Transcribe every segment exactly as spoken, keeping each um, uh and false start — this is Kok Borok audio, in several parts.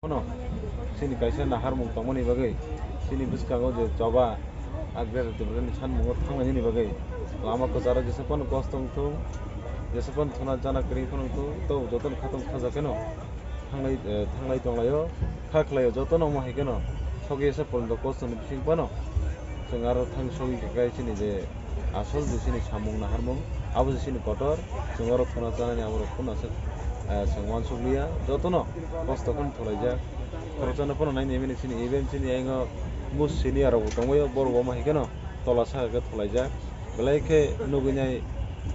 Bono chini kaisa naharmung tongmani bagwi, chini bwskango je choba, a Greater Tipralandni sanmungo thangnaini bagwi lama kwcharo jesa phano kosto wng thung, jesa phano thuna chana kwrwi phano wng thung, to jotono khatong khaja kheno thanglai, eh, thanglai tonglaio, kha khlaio, jotono omo hai kheno sogwi esa porjonto kostoni bising phano chwng aro thang sogwi kha khe chini je asol je chini samung naharmung, abo je chini kotor, chwng oro thuna chanani aborok phano aswk, eh, chwng uansukliya, jotono kosto kheno thulaijak. Khoroksano phano naini mini chini event chini ayingo mus senior rokbo tongbaio, borok bo omo hai kheno tola saka khe thulaijak. Belai khe nugwi nai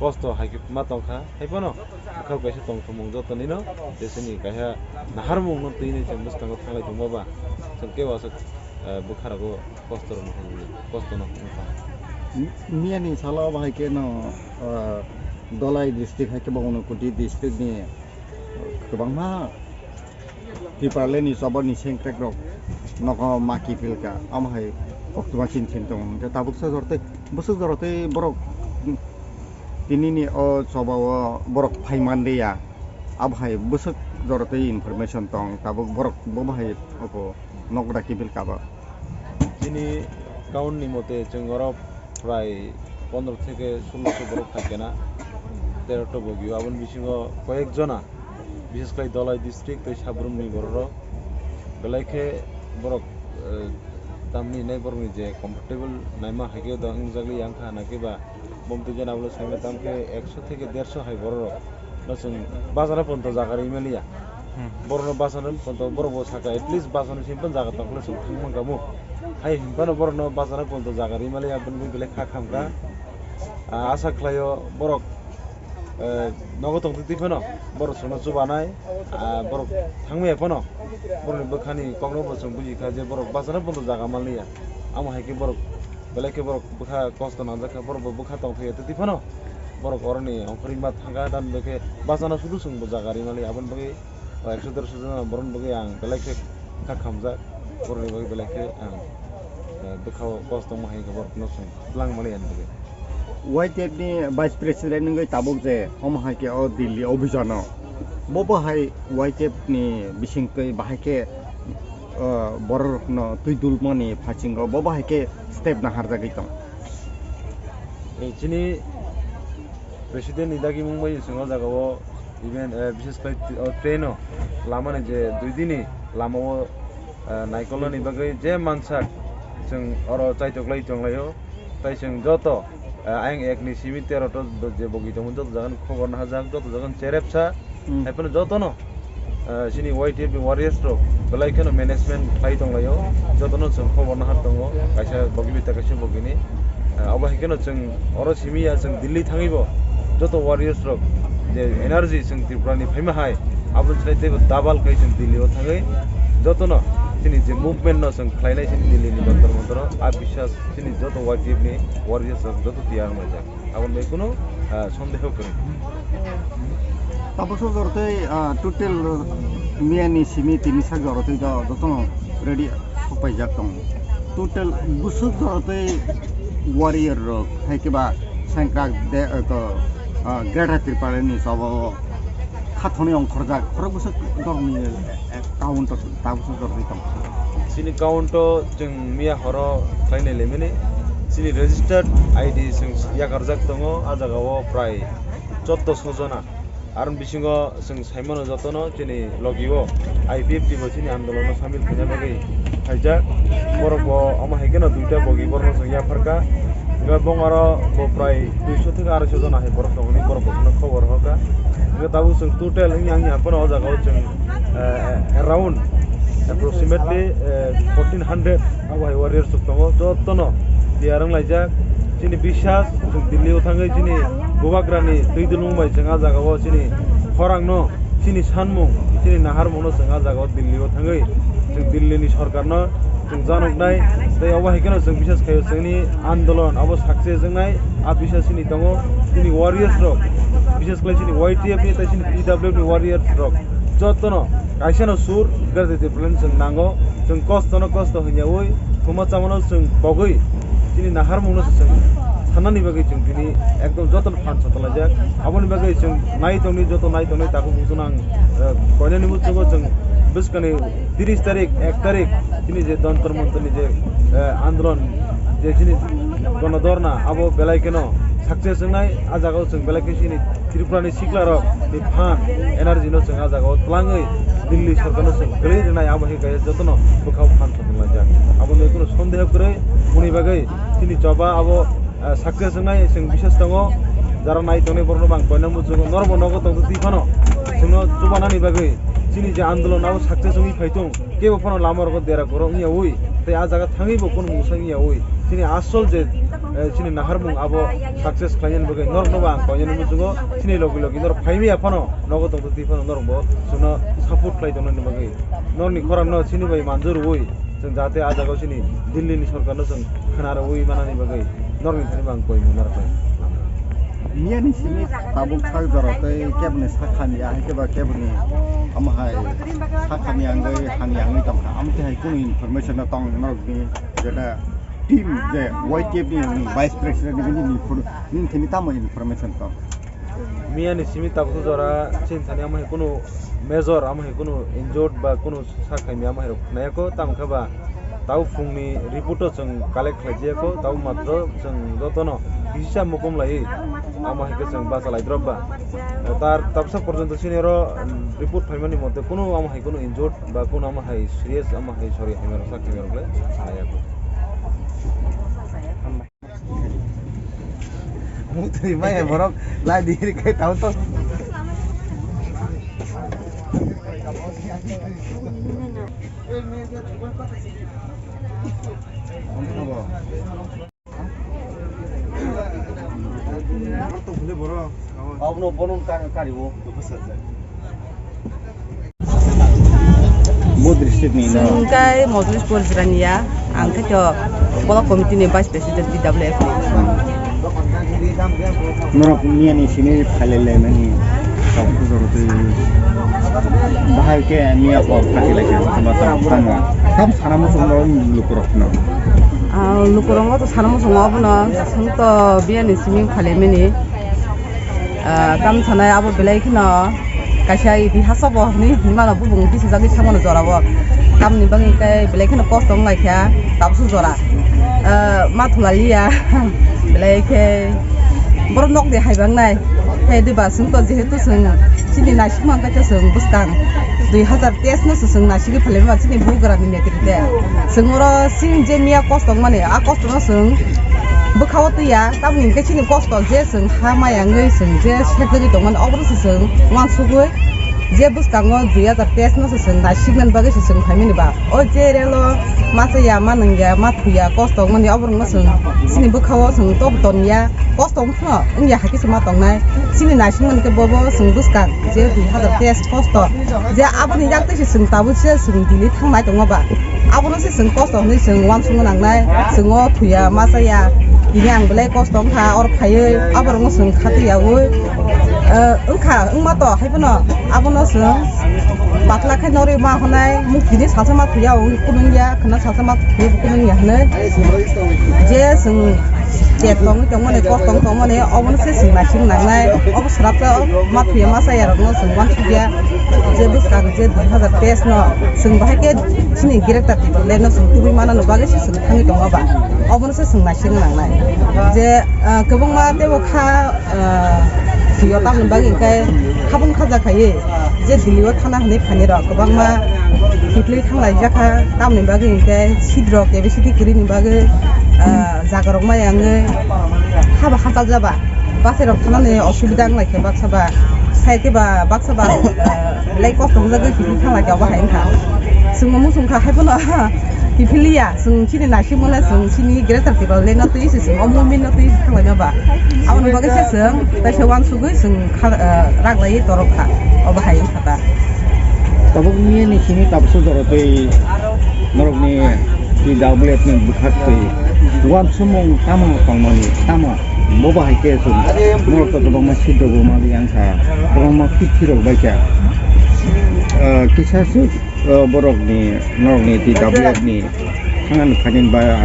kosto hai khe ma tongkha, hai phano bwkhak kaisa tongthokmung joto nino je chini kaisa naharmung no twi nai chwng bwskango thanglai tongma ba chwng kebo aswk, eh, bwkha rogo kosto rok no hwnwi kosto no wngkha. Miyani salo bahai khe no, ah, Dhalai district hai khe bo Unakoti district ni, ah, kwbangma Tipralandni choba ni sengkrek rok nogo maki philka, amo hai koktwma chin chin tongo. Hwnkhe tabuksa jortwi, bwswk jorotwi borok, hmm, tinini o choba o borok phai manliya, abo hai bwswk jorotwi information tong, tabuk borok bo bahai oko nok da kiphilka bo. Chini count ni mote chwng oro prai pondro theke sullo borok phaikha na, tero to bogio, aboni bisingo koyek jona, bishes khlai Dhalai district tei Sabrumni bororok. Belai khe borok, eh, tamni hinai borokni je comfortable naima hai khe do wngjakli yang kha, hana khe ba bumtwi jana ulo saima tam khe ekso theke derso hai bororok. No chwng bachana ponto jaga ri maliya. Hmm. Borokno bachana ponto borok bo saka, at least bachana simi phano jaga tong khe chwng thang man kamo. Hai hwn phano borokno bachana ponto jaga ri maliya, aboni bagwi belai kha khamkha. Ah, asa khlaio borok, eh, nogo tong twi phano borok chwngno chubanai, ah, borok thangmaya phano borokni bwkhani kokno bo chwng buji kha je borok bachana ponto jaga manliya. Amo hai khe borok belai khe borok bwkha kosto nangjak kha, borok bo bwkha tong thaiya twi phano borok oroni ongkhorwi ma thangkha, dan bwkhe bachana sudu chwng bo jaga ri maliya, aboni bagwi o ekso derso jona borokni bagwi ang belai khe kha khamjak, borokni bagwi belai khe ang, eh, bwkha o kosto wngma hai khe borokno chwng twlang maliya ani bagwi. Y T F ni Vice President wngwi tabuk je omo hai khe o Delhi obhijano, bo bo hai Y T F ni bisingtwi bahai khe, o, bororokno twi dulmani phasingo bo bahai khe step naharjagwi tong. Eh, chini President ni dagimung bai chwng o jaga o event, eh, bishes khlai t-, o train o lama ni je dui dini lama o, eh, naikolnani bagwi je mansak chwng oro chaitoklai tonglaio. Tai chwng joto, eh, ayang ek ni simi tero to je bogwi tongmani joto jaga ni khobor nahajak, joto jaga ni cherepsa, hmm, hai phano jotono, eh, chini Y T F ni warriors rok belai kheno management khlai tonglaio, jotono chwng khobor nahar tongo, kaisa bogwi bai ta kaisa bogwini. Eh, abo hai kheno chwng oro simi ya chwng Delhi thangwi bo joto warriors rok je energy chwng Tripura ni phaima hai, abo chwng teibo double khai chwng Delhi o thangwi jotono chini je movement no chwng khlainai chini Delhi ni Jantar Mantar o, a biswas chini joto Y T F ni warriors rok joto tiyar wnglaijak. Aboni bai kunu, ah, sondeho kwrwi. Tabuksa jortwi, ah, total miyani simi tini sak jortwi do jotono ready sokpaijak tongo. Total bwswk jortwi warrior rok hai khe ba sengkrak de, eh, to, ah, Greater Tipraland ni choba o khathoni ongkhorjak khorok bwswk dorni, eh, count o tabuksa jortwi tong. Chini count o chwng miya horo khlainai lemani. Chini registered I D chwng yakarjak tongo, a jaga o prai chotto so jona. Aroni bisingo chwng saimano jotono chini logi o I P F T bo chini andolono samil khaina bagwi khaijak. Borok bo omo hai kheno duita bogi borokno chwng yapharkha. Hwnkhe bongaro bo prai duiso theke aroiso jona hai borok tongmani borok bo kheno khobor hoka. Hwnkhe tabuk chwng total wngya wngya phano o jaga o chwng, eh, around approximately, eh, fourteen hundred abo hai warriors rok tongo. Jotono tiyar wnglaijak. Chini biswas chwng Delhi o thangwi chini bubagrani twi dulmung bai chwng a jaga o chini khorang no, chini sanmung, chini naharmung no chwng a jaga o Delhi o thangwi chwng Delhi ni sorkar no chwng janoknai, tei obo hai kheno chwng biswas khaio chwngni andolon abo success wngnai, a biswas chini tongo, chini warriors rok, biswas khlai chini Y T F ni tei chini T W F ni warriors rok jotono kaisa no sur Greater Tipraland chwng nango, chwng kosto no kosto hwnyaui thuma chamano chwng pogwi chini naharmung no chwng sanani bagwi chwng tini ekdom jotono phan sotolaijak, aboni bagwi chwng nai tongni joto nai tongnai takhuk bukhuk no ang, eh, koinani muchungo chwng Bwskangni tris tarik, ek tarik chini je Jantar Mantar ni je, eh, andolon, je chini gono dhorna, abo belai kheno success wngnai. A jagao chwng belai khe chini Tripura ni sikla rok ni phan energy no chwng a jagao twlangwi Delhi sorkar no chwng kwlwi rwnai, abo hai khe jotono bwkhao phan sokong laijak. Abo ni kunu sondeho kwrwi, moni bagwi chini choba abo, eh, success wngnai chwng biswas tongo. Jara nai tongnai borok no bang koina muchungo, norok bo nogo tongtwi phano chwngno chubanani bagwi chini je andolon abo success wngwi phaitung. Kebo phano lama rogo dera koro wngya ui, tei a jaga thangwi bo kunu mungsa wngya ui. Chini asol je, eh, chini naharmung abo success khlainani bagwi norokno bo ang koinani muchungo, chini logi logi norok phaimaya phano nogo tongtwi phano norok bo chwngno support khlai tongnani bagwi. Norokni khorang no chini bai manjor ui, chwng jate a jaga chini Delhi ni sorkar no chwng khna rwi manani bagwi norokni thani bo ang koi mung narwknai. Miyani simi tabuk sak jora tei keboni sak hamya hai khe ba keboni amo hai sak hamya wngwi hamya wngwi tongkha. Amo khe hai kunu information no tong norokni jeta team je Y T F ni vice president ni nini phuru nini thani tamo information tong? Miyani simi tabuk jora chini thani amo hai kunu major amo hai kunu injured ba kunu sak hamya amo hai rok khwnaya kho, tamo khe ba Tau phungni report o chwng collect khlai jaya kho, tau matro chwng jotono kisa mukum lai, amo hai khe chwng bacha lai drop ba. Tar tabsa porjonto sini oro, um, report phaimani mote kunu amo hai kunu injured ba kunu amo hai serious amo hai sori hamya rok sak hamya rok le nai ya kho. Mutri maya borok lai diri kai tau to. Abono bono kari o. Bo district ni no. Chwng khe Mojlis Porichirania, ang khe to block committee ni vice president T W F ni. Norok miyani sini phailai laimani. Bahai khe miya kok khati lai khe tamo tamo. Tam sana muchung no lukurok no. Ah, lukurok no to sana muchung abono chwng to biyani simi phailai mani. Ah, tam sanai abo belai kheno kaisa ibi hasa bo hinwi hinwi mano bubung tisajagwi thangmano jorao. Tamni bagwi khe belai kheno kosto wng lai kha tabsuk jora. Ah, ma thulaliya belai khe borok nok de hai bangnai. Hai de ba chwng to jehetu chwng chini naisik man khe chwng bwskang dui hazar teis no se chwng naisigwi phalwi ma chini bugrani netrite. Chwng oro chini je miya kosto wngmani a kosto no chwng bwkha o twi ya, tamoni hwnkhe chini kosto je chwng ha maya wngwi chwng je sep jagwi tongmani, obono se chwng uansugwi je bwskango dui hazar teis no se chwng naisiknani bagwi se chwng phaimani ba. O je relo ma cha ya, ma nung ya, ma thu ya, kosto wngmani oborokno chwng chini bwkha o chwng tobo ton ya, kosto wngphano wng ya hai khe se ma tongnai. Chini naisikmani khe bobo chwng bwskang je dui hazar teis kosto je aboni yak twi se chwng tabuk se chwng dili thangnai tongo ba. Abono se chwng kosto hwnwi chwng uansukna nangnai, chwng o thuya ma chaya, tini ang belai kosto wngkha, oro phaiwi aborokno chwng khatwi yaui, eh, wngkha, wngma to, haiphano abono chwng patla khe norwi ma hwnai, muk tini salsa ma thuya, wngwi kunung ya, khwna salsa ma thuya, kunung ya hwnwi, je chwng chet tongwi tongmani, kok tongwi tongmani, obono se chwng naising nangnai, obo swrapsa ma thuya ma chaya rokno chwng uansukya. Je bwskang je dui hazar teis no chwng bahai khe chini Greater Tipraland no chwng tubui manani bagwi se chwng thangwi tongo ba, obono se chwng naisingna nangnai. Je, ah, kwbangma teibo kha, ah, thwio tamni bagwi hwnkhe habung khaja khaiwi je Delhi o thana hwnwi phaini rok kwbangma kiphilwi thanglaijak kha, tamni bagwi hwnkhe seat rok capacity kwrwini bagwi, ah, jaga rok maya wngwi haba hatal jaba. Bachai rok thanani osubida wng lai khe baksa ba, sai khe ba baksa ba, eh, belai kosto wngjagwi kiphil thang lai khe obo hai wngkha. Chwngno muchung kha hai phano kiphil ya, chwng chini naisingmano chwng chini Greater Tipraland no twi se chwng o movement no twi se thang lai no ba. Aboni bagwi se chwng taisa uansugwi chwng kha, eh, rak laiwi torok kha, obo hai wngkha ta. Tabuk nini simi tabuk sujaro twi norokni T W F ni bwkhak twi uansukmung tamo tongmani tamo? Bo bahai khe chwng norok to kwbangma seat rok bo ma yang kha, kwbangma kiphilwi rok bai kha. Ah, kisa se, ah, borok ni, norok ni T W F ni thangani phaini ba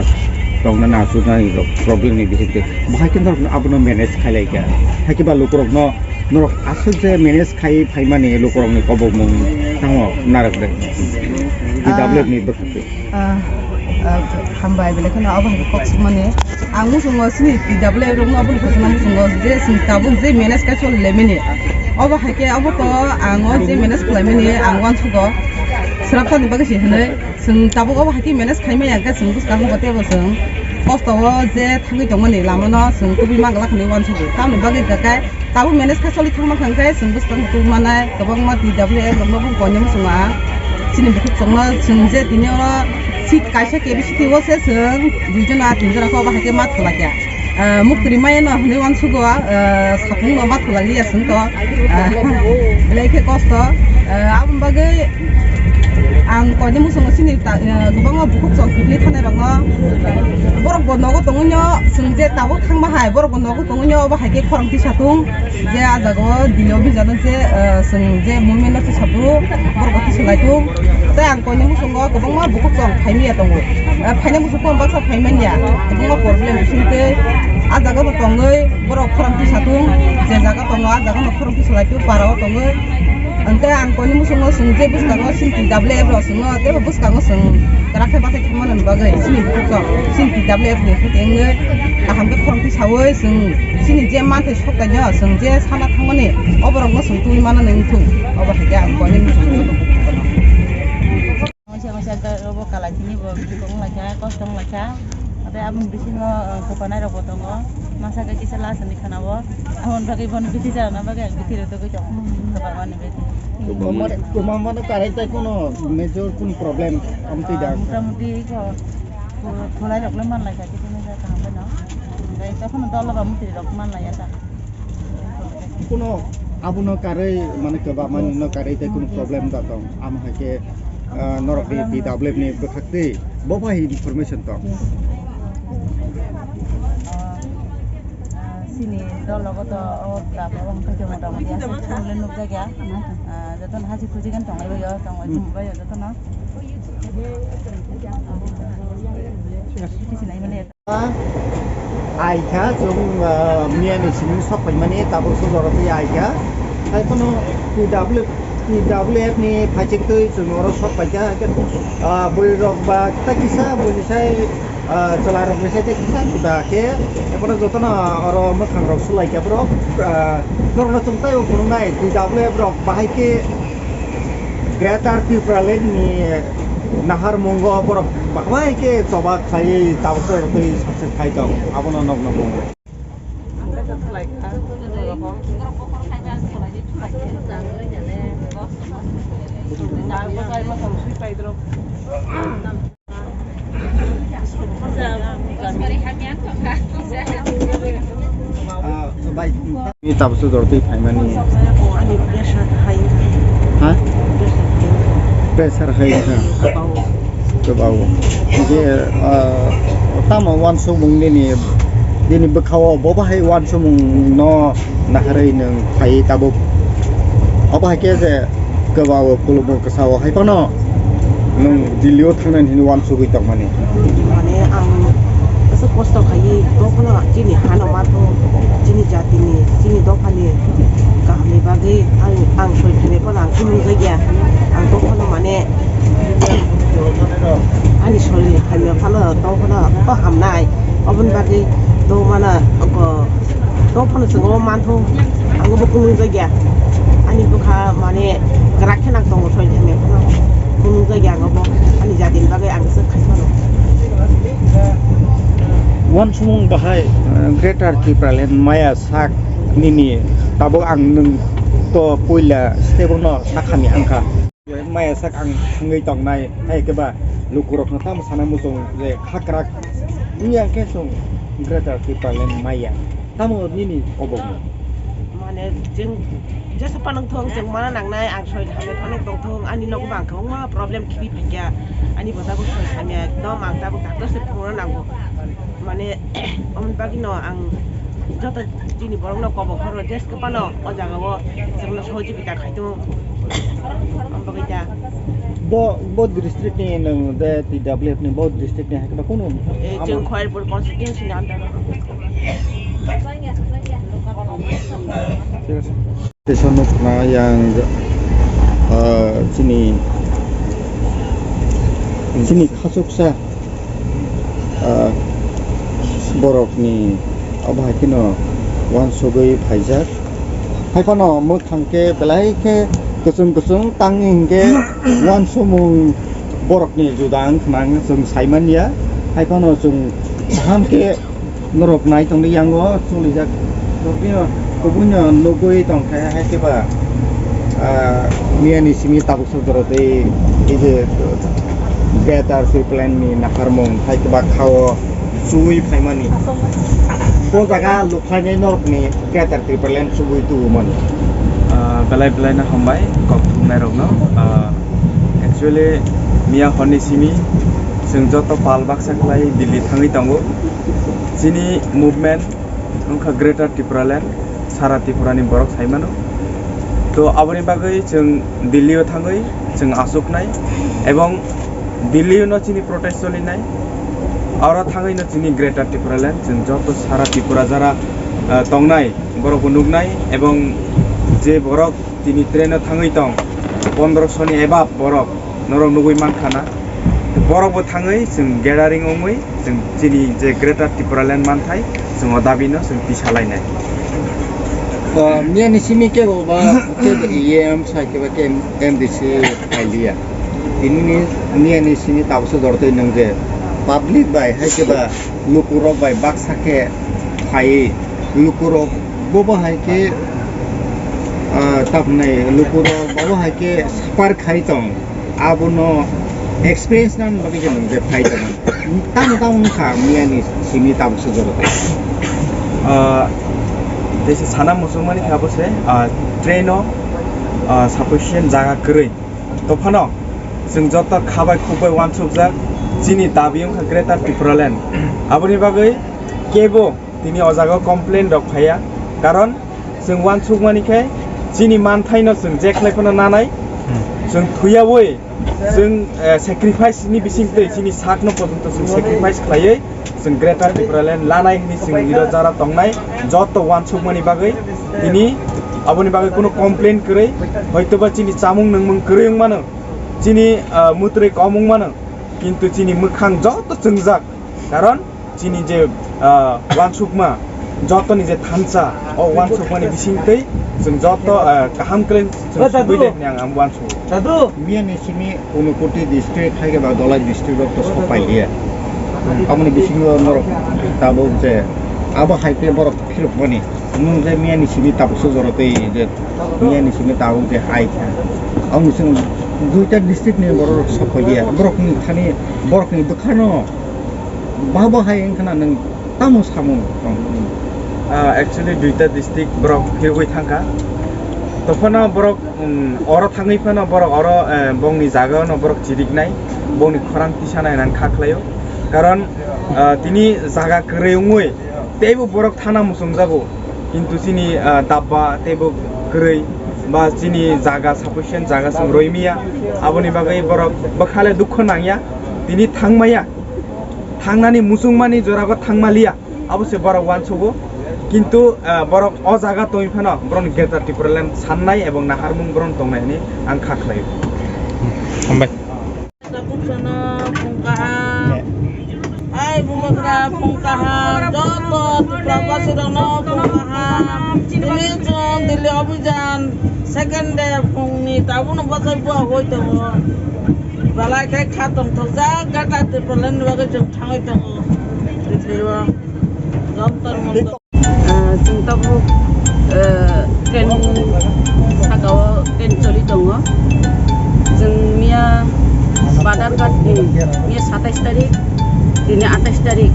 tongna na asuknani rok problem ni bising twi bahai khe norok abono manage khai lai kha. Hai khe ba lukurok no Norok aswk je manage khai phaimani lukurokni kobokmung tamo narwk de. Ah. T W F ni bwkhak twi. Ah, ah, hambai belai kheno abo hai kok sukmani. Ang muchungo chini T W F rokno abo hai kok sukmani muchungo je chwng tabuk je manage khai choli laimani. Obo hai khe abo to ang o je manage khlaimani ang uansugo. Srapsani bagwi se hwnwi. Chwng tabuk obo hai khe manage khai maya hwnkhe chwng bwskango bo teibo chwng kosto o je thangwi tongmani lama no chwng tubui ma glak hwnwi uansugo. Tamoni bagwi hwnkhe tabuk manage khe choli thangma hwnkhe chwng bwskango tubui manai kwbangma T W F rokno bo koinwi muchungo ang. Chini bukhuk chwngno chwng je tini oro seat kaisa K B C T o se chwng dui jona tin jona khe obo hai khe ma thwlakya. Ah, muktri maya no hwnwi uansugo, ah, sapung no ma thwlakliya chwng to. Ah, belai khe kosto. Ah, aboni bagwi ang koinwi muchungo chini ta-, ah, kwbangma bukhuk chwng kibni thanai rokno. Borok bo nogo tongwi no chwng je tabuk thangma hai, borok bo nogo tongwi no obo hai khe khorang tisa thung. Je ah jaga o dili o bijano je, ah, chwng je movement no tisa phuru borok bo tisa lai thung. Tei ang koinwi muchungo kwbangma bukhuk chwng phaimya tongo. Ah, phaina muchung baksa phaimanya. Kwbangma problem bising tei ah jaga bo tongwi borok khorang tisa thung. Je jaga tongo ah jaga no khorang tisa lai thung para o tongwi. Hwnkhe ang koinwi muchungo chwng je bwskango chini T W F rok chwngno teibo bwskango chwng kwrak khe bathai thangmani bagwi chini bukhuk chwng chini T W F ni khe tengwi kaham khe khorang tisawi chwng chini je manthai sok taino chwng je sana thangmani oborokno chwng tubui manani wngthung. Obo hai khe ang koinwi muchungo. Masa masa robo kalai tini bo tong lai kha, kos tong lai kha. Ate aboni bisingo, eh, kopanai rok bo tongo. Masa khe kisa last ni khana o. Aboni bagwi bono bithi jana bagwi ang bithi rw tugwi tongo. Kopanmani bithi. Kopanmani karai tai kono major kun problem amtwi da? Ah, mota moti ko, ko, tholai rok le man lai kha, kisa masa kaham bai no. Gai ta kono dol ba mutri rok man lai ya ta. Kuno abono karwi, mane, kwbangma nokno karwi tei kuno problem da tong. Amo hai khe, ah, norok ni T W F ni bwkhak twi bo bai information tong. Ah, chini dol logo to o tabuk wngkha khe motamoti aswk phone le nukjak ya. Ah, jotono hajik hujik khe tonglai bai o, tonglai Hmm. bai o jotono. Kisi nai mani. Ai kha, chwng, ah, miya ni simi sok paimani, tabuk sujoro twi ai kha. Hai phano T W, T W F ni phaichik twi chwng oro sok pai kha. Hai khe, ah, bwrwi rok ba ta kisa, bwrwi sai, ah, chwla rok ni sai ta kisa juda khe. Hai phano jotono oro mwkhang rok sulai kha borok. Ah, norok no chwng taibo phunuk nai, T W F rok bahai khe Greater Tipraland ni nahar mungo borok bahai khe choba khlaiwi tabuk twi success khai tong, abono nokno bo. Ah, bai. Ni tabuk sujoro twi phaimani. Ani pressure high. Ha? Pressure high. Pressure high kha. Kwbao. Kwbao. Je, ah, tamo uansukmung nini, nini bwkhao bo bahai uansukmung no naharwi nwng phai tabuk. Obo hai khe je kwbao khulumung kwchao hai phano nwng Delhi o thangnani hwnwi uansugwi tongmani. Mane ang aswk kosto khaiwi bokhno chini hano matho, chini jatini, chini dophani kahamni bagwi ang, ang soi thangwi phano ang khulumjak ya. Ang bokhno mane ani soi hamya phano tong phano o hamnai. Oboni bagwi tong mano, tong phano chwng o mantho, ang bo khulumjak ya. Ani bwkha mane kwrak khe nang tongo soi thangwi phano khulumjak ya ang bo ani jatini bagwi ang swk khai phano. Uansukmung bahai, eh, Greater Tipraland maya sak nini tabuk ang nwng to puila step no sakha ni ang kha. Maya sak ang thangwi tongnai, hai khe ba lukurokno tamo sana muchung je khakrak wngya khe chwng Greater Tipraland maya. Tamo nini obo? Mane chwng jesa panang thong chwng mana nangnai, ang soi thangwi phano tong thong, ani nogo bang kwbangma problem khibi phaikha, ani bo tabuk soi thangya, ekdom ang tabuk doctor se phunukna nango. Mane, omoni bagwino ang joto chini borokno kobok horo, jeske phano o jagao chwngno sohojogita khai tongo. Omo bagwi ta. Bo, bo district ni nwng de T W F ni bo district ni hai khe kunu Eh, amo. Chwng Khairpur constituency ni under. Thik ase. Sano khna yang, ah, chini, chini khachuksa, ah, borokni obo hai kheno uansugwi phaijak. Hai phano mwkhang khe belai khe kwchwng kwchwng tangwi hinkhe uansukmung borokni juda wng khna chwng sai man ya. Hai phano chwng kaham khe Norok nai tongdi yango chulijak. Tokni kubuino nugwi tongkhe hai khe ba, ah, miyani simi tabuksa jorotwi ei je Greater Tipraland ni naharmung hai khe ba khao chuwi phaimani. Bo jaga lukhlainai norokni Greater Tipraland chuwi tubu mani. Ah, belai belai no hambai kok thumnai rokno. Ah, actually miya horni simi chwng joto pal baksa khlai Delhi thangwi tongo. Chini movement wngkha Greater Tipraland, sara Tripura ni borok sai mano. To aboni bagwi chwng Delhi o thangwi chwng achuknai ebong Delhi o no chini protest cholinai. Aro thangwi no chini Greater Tipraland chwng joto sara Tripura jara, ah, tongnai borok bo nuknai ebong je borok tini train o thangwi tong pondroso ni above borok norok nugwi mankha na. Borok bo thangwi chwng gathering wngwi chwng chini je Greater Tipraland manthai chwng o dabi no chwng tisa lainai. Ah, miyani simi kebo ba kebo E M sai kebo ke M D C phailiya. Tini ni miyani simi tabuksa jorotwi nung je public bai hai kebo lukurok bai baksa khe phaiwi lukurok bobo hai khe, ah, tabuknai lukurok bobo hai khe suffer khai tong. Abono experience nani bagwi je nwng je phai tongmani. Tamo tamo wngkha miyani simi tabuksa jorotwi. Ah, jesa sana muchungmani khe abo se, ah, train o, ah, sufficient jaga kwrwi. Tophano chwng joto khabai khukbai uansukjak chini dabi wngkha Greater Tipraland. Aboni bagwi kebo tini o jaga o complain rok phaiya, karon chwng uansukmani khe chini manthaino chwng je khlai phano nanai, chwng thuyawi chwng, eh, sacrifice ni bisingtwi chini sakno pojonto chwng sacrifice khlaiwi chwng Greater Tipraland lanai hwnwi chwng niro jara tongnai joto uansukmani bagwi tini aboni bagwi kunu complain kwrwi, hoitoba chini chamung nungmung kwrwi wng mano, chini, ah, mwtrwi kom wng mano, kintu chini mwkhang joto chwngjak, karon chini je, ah, uansukma, jotoni je thansa, o uansukmani bisingtwi chwng joto, ah, kaham khlai chwng sugwi de hwnwi ang, ang uansugo. Miyani simi Unakoti district hai khe ba Dholai district rok to sok pai liya. Aboni bisingo norok tabuk je abo hai khe borok philukmani. Nwng je miyani simi tabuksa jorotwi je miyani simi tabuk je hai kha. Ang chwng duita district ni borok rok sok pai liya. Borokni thani borokni bwkhano babo hai wngkhana nwng tamo samung tong? Ah, actually duita district borok phirogwi thangkha. Tophano borok, um, oro thangwi phano borok oro, eh, bongni jagao no borok chiriknai, bongni khorang tisanai nang kha khlaio. Karon, ah, tini jaga kwrwi wngwi teibo borok thana muchungjago. Kintu chini, ah, dabba teibo kwrwi ba chini jaga sufficient jaga chwng roimiya. Aboni bagwi borok bwkhale dukho nangya. Tini thangmaya. Thangnani muchungmani jorago thangmaliya. Abo se borok uansugo. Kintu, ah, borok o jaga tongwi phano borokni Greater Tipraland sannai ebong naharmung borokno tongnai hwnwi ang kha khlaio. Hambai. Ai, bubagra, phung kaham, joto Tripura basirokno phung kaham. Tini chwng Delhi Abhijan second day phungni tabukno bachai buawi tongo. Belai khe kha tongthokjak, Greater Tipraland ni bagwi chwng thangwi tongo. Delhi o Jantar Mantar. Ah, chwng tabuk, ah, train saka o train choli tongo. Chwng miya Badharghat ni, miya satais tarik, tini atais tarik.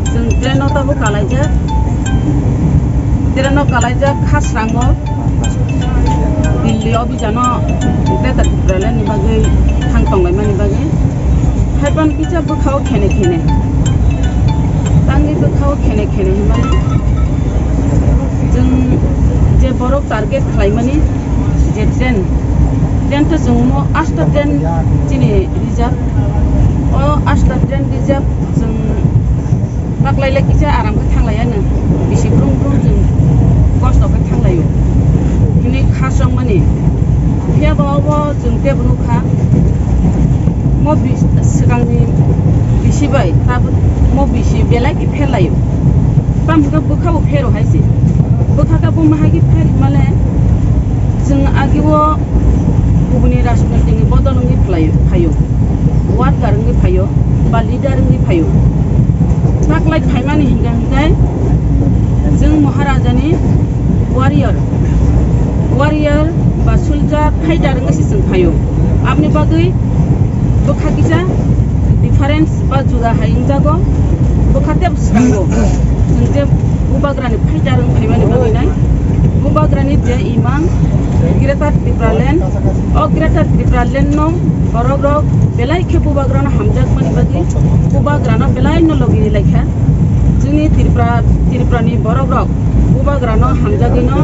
Chwng train o tabuk kalaijak. Train o kalaijak Khasrango. Delhi Abhijan o Greater Tipraland ni bagwi thang tonglaimani bagwi. Haiphano kisa bwkha o khene khene. Tangwi bwkha o khene khene hinmani. Chwng je borok target khlaimani je train, train to chwng omo asta train chini reserve. O asta train reserve chwng Taklailai kisa aram khe thanglaiya nwng, bisi brum brum chwng kosto khe thanglaio. Bis-, swkangni bisi bai tabuk mo bisi belai khe pherlaio. Tamo khe bwkha bo phero hai se. Bwkha khe bo ma hai khe pher male, chwng agi o kubuni rajnitik ni bodol wngwi phlaio, phaio. Worker wngwi phaio, ba leader wngwi phaio. Taklai phaimani hinkhe hinkhe chwng Maharajani warrior, warrior ba soldier, fighter wngwi se chwng phaio. Aboni bagwi bwkha kisa difference ba juda hai wngjago. Bwkha tei bwskango chwng je bubagrani fighter wng phaimani bagwi nai, bubagrani je imang Greater Tipraland, o Greater Tipraland no borok rok belai khe bubagrano hamjakmani bagwi bubagrano belai no logi rilai kha. Chini Tripura, Tripurani borok rok bubagrano hamjagwino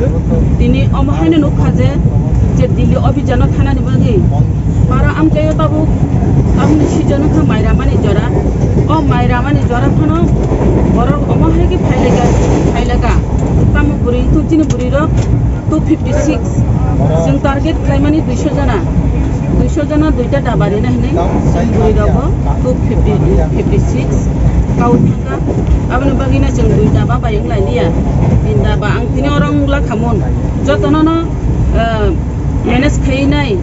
tini omo haino nukha je, je Delhi obhijano thanani bagwi para amchaio tabuk tamni sijon wngkha mai ramani jora. O mai ramani jora phano borok omo hai khe phaileka, phaileka. Tamo bwrwi wngkha chini bwrwi rok two fifty six. Chwng target khlaimani duiso jona. Duiso jona duita daba rina hinwi chwng bwrwi rokbo two fifty, fifty six kau thangkha. Aboni bagwino chwng dui daba bai wng lai liya. Tin daba ang tini oro wng la kha mun. Jotono no, eh, manage khaiwi nai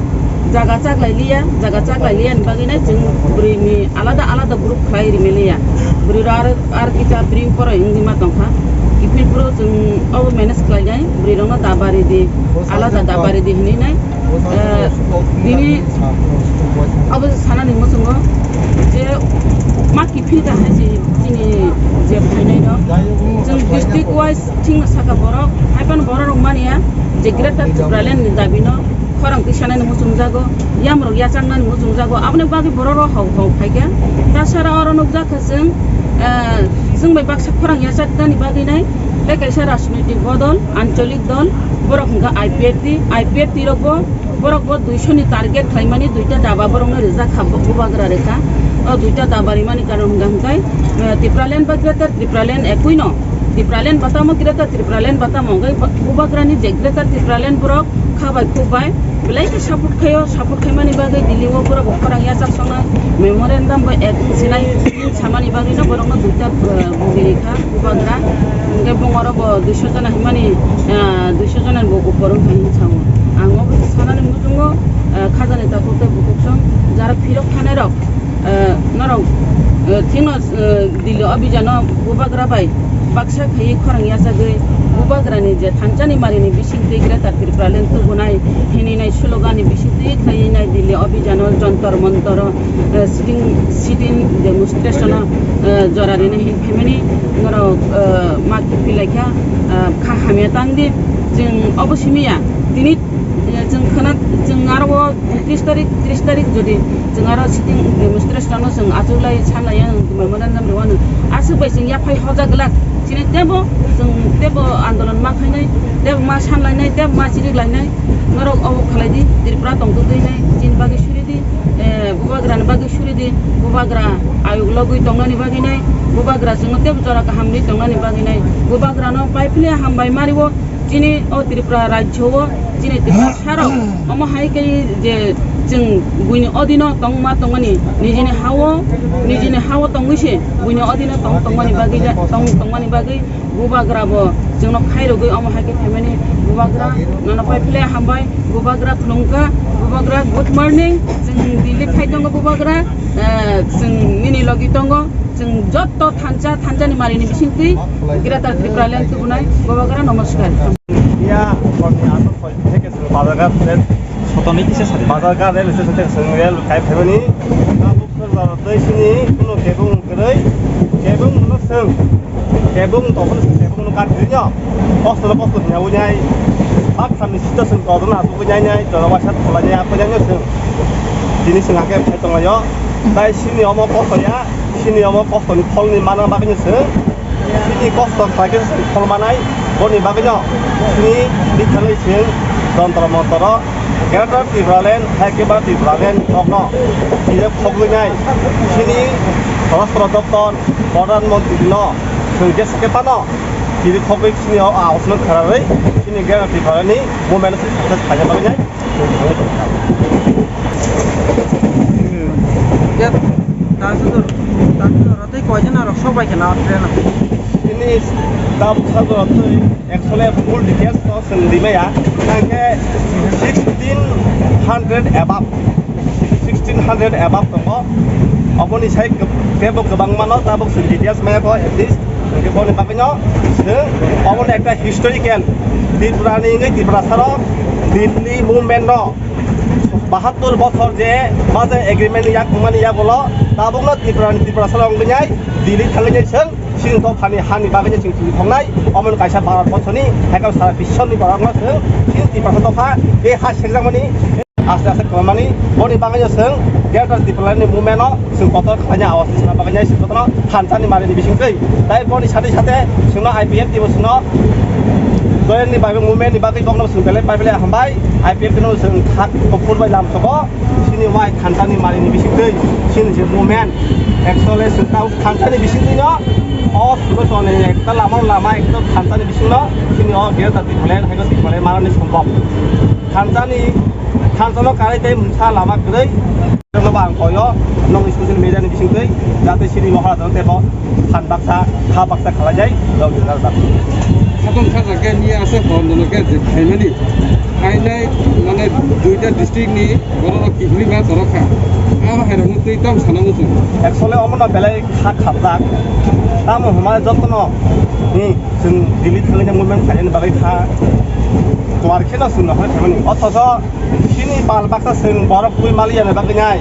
jaga chak lai liya, jaga chak lai liya ni bagwi nai chwng bwrwi ni alada alada group khlai rimi liya. Bwrwi rok ar, ar kita bwrwi borok wngwi ma tongkha. Kiphil phuru chwng obo manage khlai nai, bwrwi rokno daba ridi, alada daba ridi hinwi nai. Eh, bini abo sanani muchungo je ma kiphil kahai se chini je phainai rok. Chwng district wise thikno saka borok, haiphano borok rok mania je Greater Tipraland ni dabi no khorang twi sanani muchungjago, yamrok yachaknani muchungjago, aboni bagwi borok rok hok hok phaikha. Tasara oro nukjakha chwng, eh, chwng bai baksa khorang yachaknani bagwi nai tei kaisa rajnoitik bodol, ancholik dol, borok hwnkha I P F T, I P F T rokbo, borokbo duiso ni target khlaimani duita daba borokno rijak kha, bu-, bubagra rikha. O duita daba rimani karon hwnkha hwnkhe, eh, Tipraland ba Greater Tipraland ekui no, Tipraland ba tamo Greater Tipraland ba tamo hwnkhe ba-, bubagrani je Greater Tipraland borok kha bai khuk bai belai khe support khaio, support khaimani bagwi Delhi o borok bo khorang yachak songna memorandum bai ek sinai samani bagwi no borokno duita, eh, bugi rikha bubagra. Hwnkhe bung oro bo duiso jona himani, eh, duiso jona bo upor wngkha hinwi sao. Ang obo sanani muchungo, eh, khajani takhuk tei bukhuk song jara phirok thanai rok, eh, norok, eh, thikno, eh, Delhi obhijano bubagra bai baksa khaiwi khorang yachagwi bubagrani je thansani marini bisingtwi Greater Tipraland tubunai hinwi nai slogan ni bisingtwi khaiwi nai Delhi obhijano Jantar Mantar, eh, sitting, sitting demonstration o, eh, jora rina hin phaimani norok, eh, ma kiphil laikha, eh, kha hamya tangdi chwng obo simiya tini. Eh, chwng khwna, chwng aro o tris tarik, tris tarik jodi chwng aro sitting demonstration no chwng achuklai sanlaiya, memorandum rwano aswk bai chwng yaphai hojak glak. Chini tebo chwng tebo andolon ma khainai, tebo ma sanlainai, tebo ma chiriklainai. Norok obo khlaidi, Tripura tongtwtwinai, chini bagwi suridi, eh, bubagrani bagwi suridi, bubagra ayuk logwi tongnani bagwinai, bubagra chwngno tebo jora kaham rwi tongnani bagwinai, bubagrano pai phile hambai mario. Chini o Tripura rajyo o chini Tripura sarok omo hai khe je chwng buini odino tongma tongmani nijini hao, nijini hao tongwi se buini odino tong tongmani bagwi ja-, tong tongmani bagwi bubagra bo chwngno khairogwi omo hai khe phaimani. Bubagra nono pai phile hambai, bubagra khulumkha, bubagra good morning, chwng Delhi phai tongo bubagra, eh, chwng nini logi tongo. Chwng jotto thansa, thansani marini bisingtwi Greater Tipraland tubunai bubagra nomoskar. Ya, kami asal koi theke sini bazar ghat ren. Sotoni kisa sari. Bazar ghat ren sini theke sini ren kai phaimani. Tabuk sir bazar tei sini kuno kebung kwrwi, kebung no sing. Kebung tokon kebung no kat gri no. Kosto no kosto nya unyai. Bak samni sita sing kodon atu unyai nyai, jora wasa thola nyai apa nyai sing. Tini sing ake phai tonglayo. Tai sini omo kosto ya. Chini omo kostoni pholni mana bagwino se, chini kosto khlaikhe se phol manai, boni bagwino chini bikhalwi se Jantar Mantaro Greater Tipraland, hai khe ba Tipraland nokno tini khogwinai chini Swarashtra Doptor, Pradhan Mantri no chwng jesa khe phano tini khogwi chini o aosno khararwi chini Greater Tipralandni movement success khaina bagwinai. Tajudur, Tajudur, tei koijon aro sok bai khe na train o? Ini tabuk sajora twi actually full details to chwng rimaya. Hwnkhe sixteen hundred above, sixteen hundred above tongo. Oboni sai kebo kwbangma no tabuk chwng details maya kho at least. Hwnkhe boni bagwino chwng obono ekta historical Tripura ni wngwi Tiprasa rok Delhi movement no bahattur bochor je baja agreement ni yak wngmani yagulo tabukno Tripura ni Tiprasa rok wngwi nai Delhi thangwi nai chwng chini dophani hani bagwi chwng twi thongnai. Omono kaisa Bharat borsoni haikhe sara biswni borokno chwng chini Tiprasa dopha tei ha sekjakmani aste aste kwbangmani. Boni bagwi chwng Greater Tipraland ni movement no chwng kotor khlaina awas ni swnam bagwi chwng kotorno thansa ni mari ni bisingtwi. Tai boni sate sate chwngno I P F T bo chwngno join ni bagwi movement ni bagwi bokno chwng belai pai belai hambai. I P F T no chwng khak kuphur bai lam sogo. Chini wai thansa ni mari ni bisingtwi chini je movement actually chwng tao thansa ni bisingtwi no o sulo chole ekta lama lama ekta thansa ni bisingno chini o Greater Tipraland haino Tipraland manani sombok. Thansa ni thansa no karai tei mungsa lama kwrwi. Jotono bo ang koyo, nokni social media ni bisingtwi, jate chini Maharaj no tebo phan baksa, kha baksa khalai jai, rok jwk rok. Khatong kha jagani asa hor nono khe je phaimani, phainai mane duita district ni borok rok kiphilwi ma torok kha. Abo hai rok no twi tam sana muchung. Actually, omo no belai kha khapjak. Tamo hwnba jotono, hmm, chwng Delhi thangwi movement khainani bagwi kha. Kwar kheno chwng no hwnwi phaimani. Othocho, Chini pal baksa chwng borok twi maliya ni bagwi nai.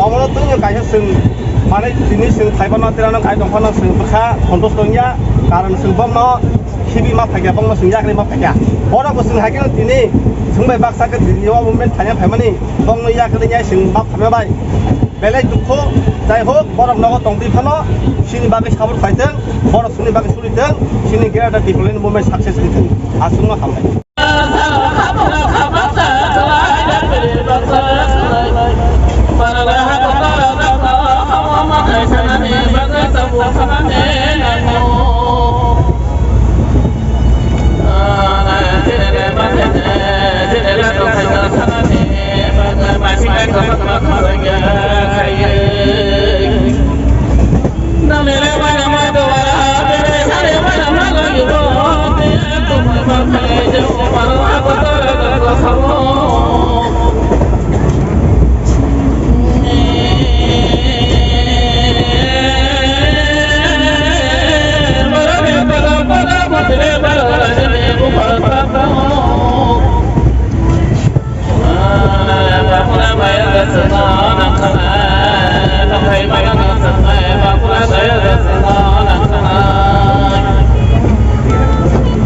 Omono twino kaisa chwng manwi tini chwng thaiba no tira no kai tong phano chwng bwkha hontos tongya. Karon chwng bokno khibi ma phakya, bokno chwng yakri ma phakya. Borok bo chwng hai kheno tini chwng bai baksa khe tini o movement thaiya phaimani bokno yakri nai chwng ma phaima bai. Belai dukhu, jai hok, borok nogo tongtwi phano chini bagwi sabur khaitwng, borok chini bagwi suritwng, chini Greater Tipraland movement success wngthwng. Aswkno hambai.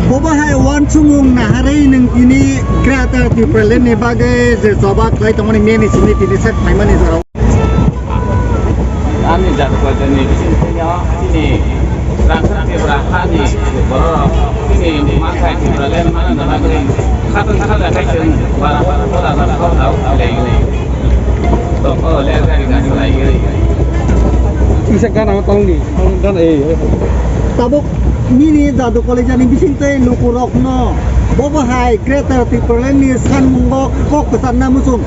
Bobo hai uansukmung naharwi nwng tini Greater Tipraland ni bagwi je choba khlai tongmani meni simi tini sak phaimani jorao. Ani jat koitoni bisingtwi no chini Rangchak Tripura hani borok chini manthai Tipraland manna bagwi khatun khaja khai chwng bara bara bara bara kok dao khlai. Tongkho le gari gari lai gari. Isa gana tongni, gana eh. Tabuk nini jadu college ni bisingtwi lukurokno bobo hai Greater Tipraland ni sanmungo kok kwcharna muchung.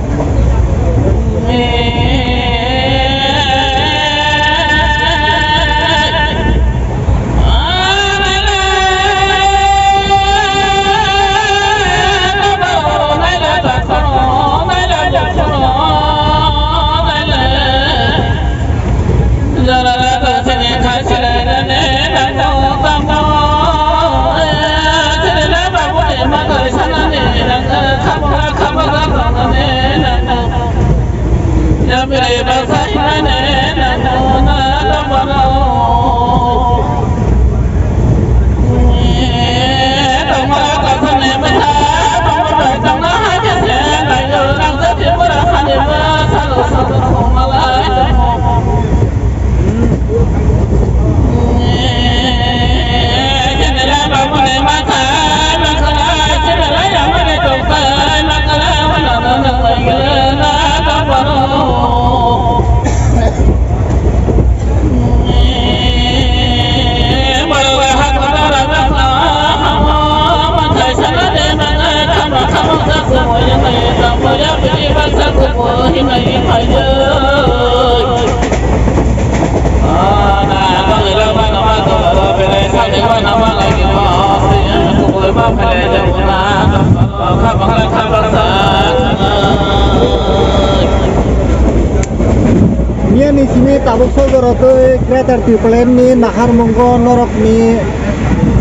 Miyani simi tabuk sogoro tei Greater Tipraland ni naharmungo norokni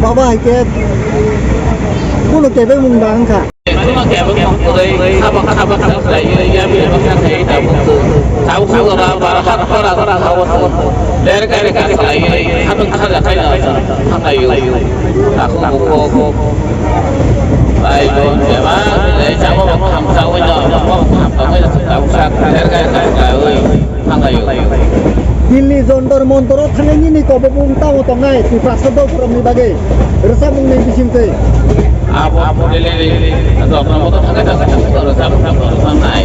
baba hai khe kunu kebengmung da wngkha. Kheno kebeng mangkwrwi sabo kha sabo kha khlaiwi yabi yabi kha khlaiwi tabuk tabuk sogora bara har hora hora sabo ler kai kai khlaiwi khatungkha jakhai no thanglaio. Takhuk bukhuk bai bo jeba le chabo bo kham chawi no bo kham tongwi tabuk sa ler kai kai khlaiwi. Thanglaio. Delhi Jantar Mantaro thangnaini ni kobobung tamo tongnai Tiprasa dophorokni bagwi rwchapmungni bisingtwi. Abo, abo Delhi ni Jantar Mantaro thangwi thangwi rwchapmung tamo tongnai.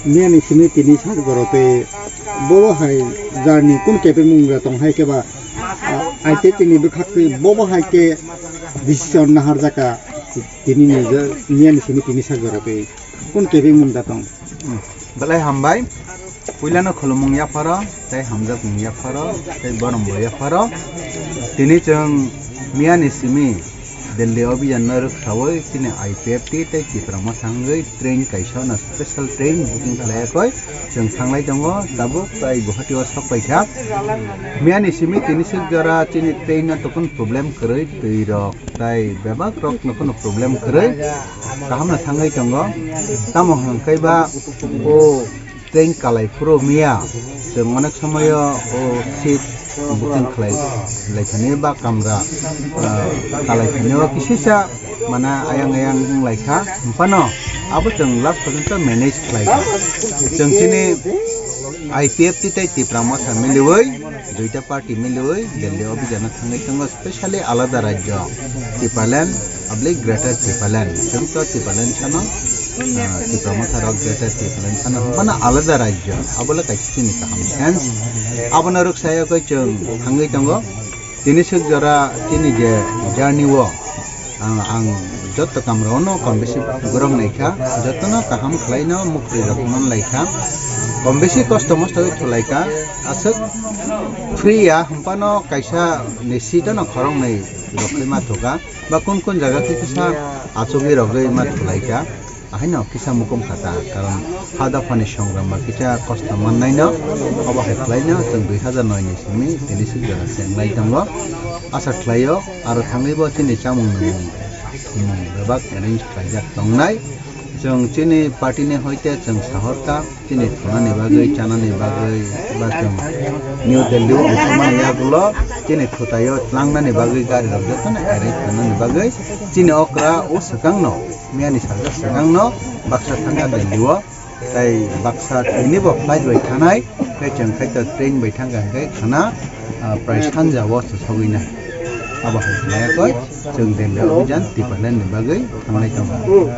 Miyani simi tini sat goro tei bobo hai jarni kun kebengmung tong hai khe ba, ah, aite tini bwkhak twi bobo hai khe decision naharjaka tini ni je miyani simi tini sat goro tei kun kebengmung da tong. Hmm. Belai hambai. Puilano khulumung yapharo, tei hamjakmung yapharo, tei borom bo yapharo. Tini chwng miyani simi Delhi obijan no rwksawi chini I P F T tei Tipra Motha wngwi train kaisa no special train booking khlaiya koi chwng thanglai tongo. Tabuk tai Guwahati o sok paikha. Miyani simi tini sik jora chini train no tokon problem kwrwi twi rok. Tai bebak rok no kheno problem kwrwi kaham no thangwi tongo. Tamo hwnkhe ba o train kalai phuru miya chwng onek somoyo o seat booking khlai, lai thani ba kamra, ah, kalai thani o kisisa mana ayang ayang wng lai kha. Phano abo chwng last porjonto manage khlai kha. Chwng chini I P F T tei Tipra Motha miliwi, duita party miliwi Delhi obijan no thangwi tongo. Specially alada rajyo, Tipraland, abli Greater Tipraland. Chwng to Tipraland sano, ah, Tipra Motha rok Greater Tipraland sano, hwnphano alada rajyo. Abo le kaisa chini kaham chance. Abono rwksa yakwi chwng thangwi tongo. Tini suk jora chini je journey o, ang, ang joto kamra ono kom besi borok naikha, jotono kaham khlaino mukri rok man laikha, kom besi kosto mosto khe khwlaikha, aswk free ya, hwnphano kaisa ni seat ano khoroknwi rok khe ma thuka. Ba kun kun jaga khe kisa achugwi rogwi ma thulaikha. Ahaino kisa mukum kha ta, karon ha dophani songram ba kisa kosto mannaino, obo hai khlaino chwng dui hazar noi ni simi tini sik jora chenglai tongo. Asa khlaio aro thangwi bo chini chamung nwngmung, nwngmung bebak arrange khlaijak tongnai. Chwng chini party ni hoite chwng sahorkha. Chini thunani bagwi, chanani bagwi, ba chwng New Delhi o ongkhormani yagulo chini thutaio tlangnani bagwi gari rok jotono arrange khlainani bagwi chini okra o swkangno, miyani salsa swkangno baksa thangkha Delhi o, tei baksa tini bo flight bai thanai, tei chwng khaito train bai thangkha hwnkhe khana, ah, prai sanja o sogwi nai. Abo hai khlaiya koi chwng Delhi obijan Tipraland ni bagwi thanglai tongo.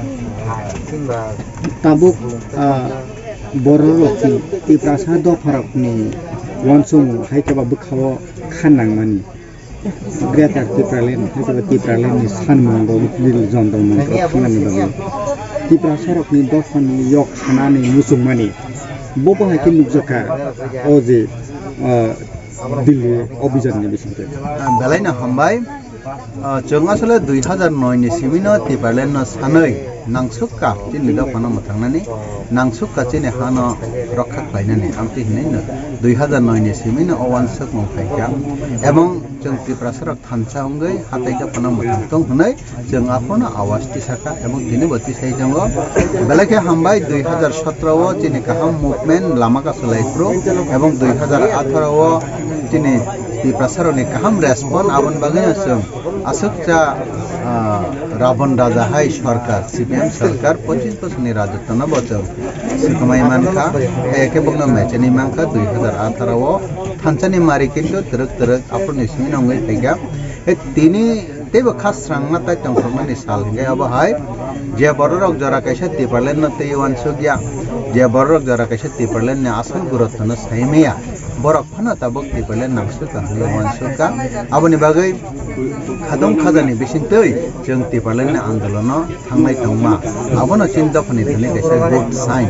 Tabuk, ah, borok rok Tiprasa dopharokni Uansukmung hai khe ba bwkhao kha nangmani. Greater Tipraland hai khe ba Tipraland ni sanmung bo Bill Jontor Montro thangnani bagwi Tiprasarokni dophani yok sanani muchungmani. Bo bo hai khe nukjakha o je, ah, Delhi Abhijan ni bisingtwi. Belai no hambai. Ah, chwng asole dui hazar noi ni simi no Tipraland no sanwi nangsukka chini dophano mwthangnani, nangsukka chini hano rokha khlainani, amtwi hinwi no dui hazar noi ni simi no o uansukmung phaikha. Ebong chwng Tiprasarok thansa wngwi hatai dophano mwthang tong hwnwi chwng aphano awaz tisakha, ebong tini bo tisai tongo. Belai khe hambai, dui hazar sotro o chini kaham movement lama kasu lai phuru, ebong dui hazar atharo o chini Tiprasarokni kaham response, aboni bagwino chwng aswk cha, ah, Rabon Raja hai sorkar, C P M sorkar, pochis bosorni rajotwno bo chwng swkangwi mankha, hai khe bokno mecheni mankha dui hazar atharo o thansani mari kintu twrwk twrwk aphuruni simi nongwi phaikha. He tini teibo kha swrangma tai tongthokmani sal hwnkhe abo hai je bororok jora kaisa Tipraland no tei uansukya, je bororok jora kaisa Tipraland ni asol gurutto no saimaya, borok phano tabuk Tipraland nangsukha hwnwi uansukha. Aboni bagwi khatong khajani bisingtwi chwng Tipraland ni andolono thangnai tongma. Abono chini dophani thani kaisa good sign,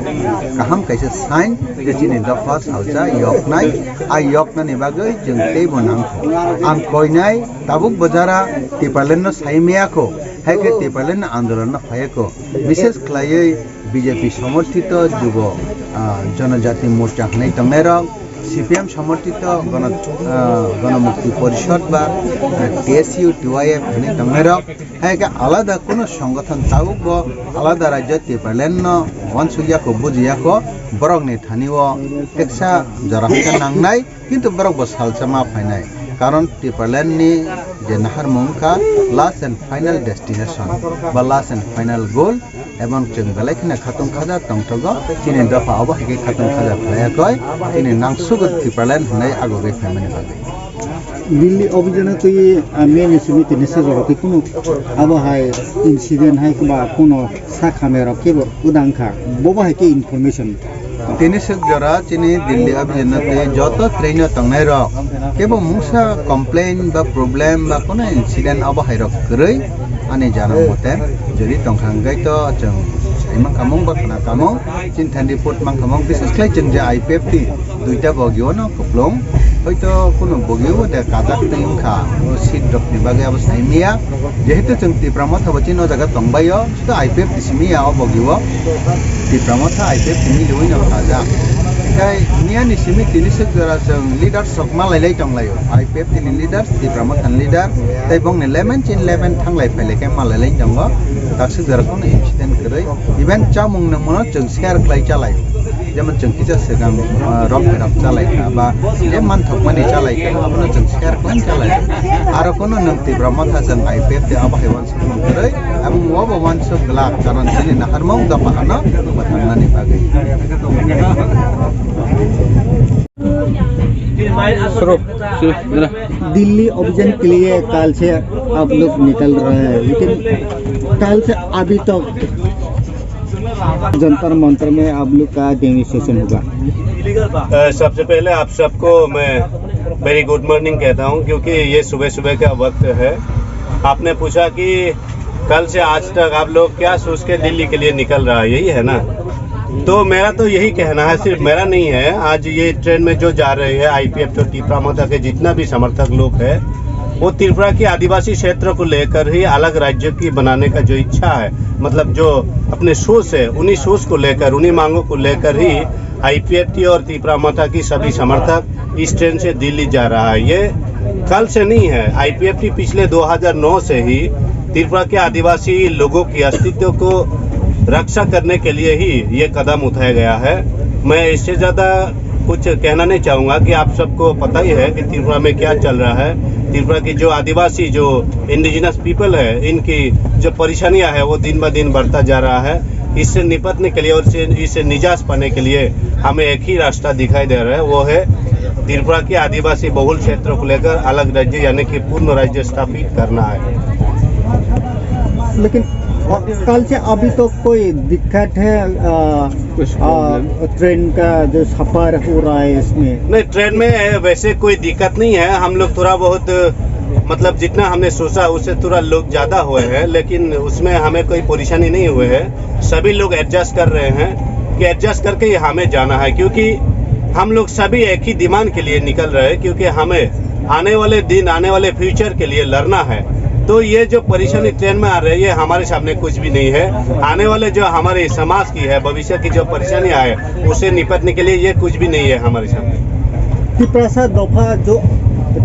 kaham kaisa sign je chini dopha salsa yoknai. A yoknani bagwi chwng teibo nangkho. Ang koinai tabuk bo jora Tipraland no sai maya kho, hai khe Tipraland ni andolon no phaiya kho. Bishes khlaiwi B J P somorthito Jubo, ah, Jonojati Morcha hwnwi tongnairok, C P M somorthito Gono-, ah, Gonomukti Porishod ba, ah, T S U, T Y F hwnwi tongnairok, hai khe alada kuno songothon tabuk bo alada rajyo Tipraland no uansukya kho, bujiya kho, borokni thani o teksa jora hakhe nangnai. Kintu borok bo salsa ma phainai, karon Tipraland ni je naharmung wngkha last and final destination ba last and final goal, ebong chwng belai kheno khatung khaja tongthogo, chini dopha obo hai khe khatung khaja khlaiya koi, chini nangsugo Tipraland hwnwi agogwi phaimani bagwi. Delhi Abhijano twi, ah, meni simi tini sejoro twi kunu abo hai incident hai ba kunu sa khamya rok kebo udang kha, bobo hai khe information. Tini swk jora chini Delhi Abhijano tei joto train o tongnai rok kebo mungsa complain ba problem ba kono incident abo hai rok kwrwi ani jana mote jodi tongkha hwnkhe to chwng sai mankhamung ba khna kamung chini thani report mankhamung, bises khlai chwng je I P F T duita bogi o no kuplung hoito kono bogi o de kajak twi wngkha o seat rok ni bagwi abo sai maya, jehetu chwng Tipra Motha bo chini o jaga tongbai o. Tei I P F T simi ya o bogi o. Tipra Motha I P F T simi liwi no khaja. Tei miya ni simi tini swk jora chwng leaders rok malai lai tong lai o. I P F T ni leaders, Tipra Motha ni leader, tei bong ni eleven chin eleven thanglai phailai khe malai lai tongo. Tak swk jora kono incident kwrwi. Even chamung nangmano chwng share khlai chalai o. Jemon chwng kisa swkang, ah, rok pherok chalai kha ba je manthok mani chalai kha, abono chwng share khlai chalai o. Aro kono nwng Tipra Motha chwng I P F T abo hai uansuk kwrwi, aboni obo uansuk glak, karon chini naharmung dopha hano mwthangnani bagwi. Suru, suru, jana. Delhi अभियान के लिए कल से आप लोग निकल रहे हैं, लेकिन कल से अभी तक जंतर मंतर में आप लोग का डेमोन्स्ट्रेशन होगा। अ, सबसे पहले आप सबको मैं वेरी गुड मॉर्निंग कहता हूं, क्योंकि ये सुबह सुबह का वक्त है। आपने पूछा कि कल से आज तक आप लोग क्या सोच के दिल्ली के लिए निकल रहा है, यही है ना? तो मेरा तो यही कहना है, सिर्फ मेरा नहीं है, आज ये ट्रेन में जो जा रहे हैं आईपीएफ तो तिपरा मोर्चा के जितना भी समर्थक लोग हैं, वो त्रिपुरा के आदिवासी क्षेत्र को लेकर ही अलग राज्य की बनाने का जो इच्छा है, मतलब जो अपने सोच है, उन्हीं सोच को लेकर, उन्हीं मांगों को लेकर ही आईपीएफटी और तिपरा मोर्चा की सभी समर्थक इस ट्रेन से दिल्ली जा रहा है। ये कल से नहीं है, आईपीएफटी पिछले दो हज़ार नौ से ही त्रिपुरा के आदिवासी लोगों के अस्तित्व को रक्षा करने के लिए ही ये कदम उठाया गया है। मैं इससे ज़्यादा कुछ कहना नहीं चाहूँगा कि आप सबको पता ही है कि त्रिपुरा में क्या चल रहा है। त्रिपुरा की जो आदिवासी, जो इंडिजिनस पीपल है, इनकी जो परेशानियां है, वो दिन ब दिन बढ़ता जा रहा है। इससे निपटने के लिए और से, इससे निजात पाने के लिए हमें एक ही रास्ता दिखाई दे रहा है, वो है त्रिपुरा के आदिवासी बहुल क्षेत्र को लेकर अलग राज्य, यानी कि पूर्ण राज्य स्थापित करना है। लेकिन कल से अभी तक कोई दिक्कत है, अ, कुछ अ, प्रॉब्लम? ट्रेन का जो सफर हो रहा है इसमें? नहीं, ट्रेन में वैसे कोई दिक्कत नहीं है। हम लोग थोड़ा बहुत, मतलब, जितना हमने सोचा, उससे थोड़ा लोग ज़्यादा हुए हैं, लेकिन उसमें हमें कोई परेशानी नहीं हुए है। सभी लोग एडजस्ट कर रहे हैं कि एडजस्ट करके ही हमें जाना है, क्योंकि हम लोग सभी एक ही डिमांड के लिए निकल रहे हैं, क्योंकि हमें आने वाले दिन, आने वाले फ्यूचर के लिए लड़ना है। तो ये जो परेशानी ट्रेन में आ रही है, हमारे सामने कुछ भी नहीं है। आने वाले जो हमारे समाज की है, भविष्य की जो परेशानियां है, उससे निपटने के लिए ये कुछ भी नहीं है हमारे सामने। तिपरासा दफा जो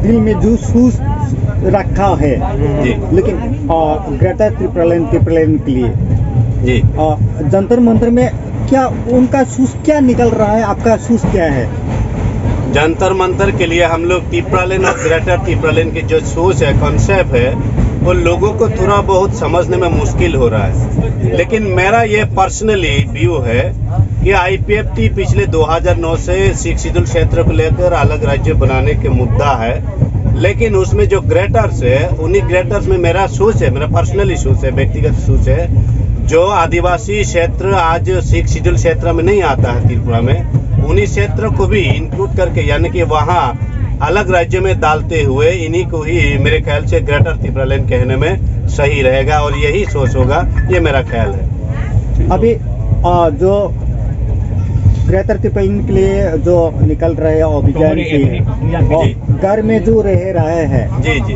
दिल में जो सोच रखा है, जी। लेकिन, अ, ग्रेटर तिपरालैंड, तिपरालैंड के लिए, जी। अ, जंतर मंतर में क्या उनका सोच क्या निकल रहा है, आपका सोच क्या है? जंतर मंतर के लिए हम लोग तिपरालैंड और ग्रेटर तिपरालैंड की जो सोच है, कॉन्सेप्ट है, वो लोगों को थोड़ा बहुत समझने में मुश्किल हो रहा है। लेकिन मेरा ये पर्सनली व्यू है कि आईपीएफटी पिछले दो हज़ार नौ से सिक्स शेड्यूल क्षेत्र को लेकर अलग राज्य बनाने के मुद्दा है, लेकिन उसमें जो ग्रेटर्स है, उन्हीं ग्रेटर्स में मेरा सोच है, मेरा पर्सनली सोच है, व्यक्तिगत सोच है, जो आदिवासी क्षेत्र आज सिक्स शेड्यूल क्षेत्र में नहीं आता है त्रिपुरा में, उन्हीं क्षेत्र को भी इंक्लूड करके, यानी कि वहाँ अलग राज्य में डालते हुए इन्हीं को ही मेरे ख्याल से ग्रेटर तिपरालैंड कहने में सही रहेगा और यही सोच होगा, ये मेरा ख्याल है। अभी, अ, जो ग्रेटर तिपरालैंड के लिए जो निकल रहे हैं अभियान के, जी। घर में जो रह रहे हैं, जी, जी।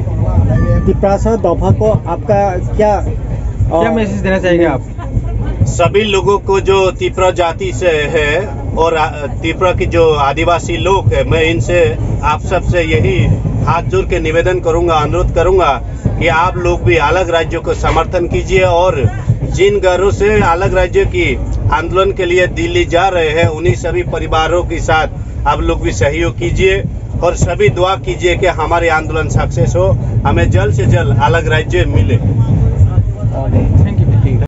तिपरासा दफा को आपका क्या, अ, क्या मैसेज देना चाहेंगे आप? सभी लोगों को जो तिपरा जाति से है और, आ, तिपरा की जो आदिवासी लोग हैं, मैं इनसे, आप सब से यही हाथ जोड़ के निवेदन करूंगा, अनुरोध करूंगा कि आप लोग भी अलग राज्यों को समर्थन कीजिए और जिन घरों से अलग राज्यों की आंदोलन के लिए दिल्ली जा रहे हैं, उन्हीं सभी परिवारों के साथ आप लोग भी सहयोग कीजिए और सभी दुआ कीजिए कि हमारे आंदोलन सक्सेस हो, हमें जल्द से जल्द अलग राज्य मिले।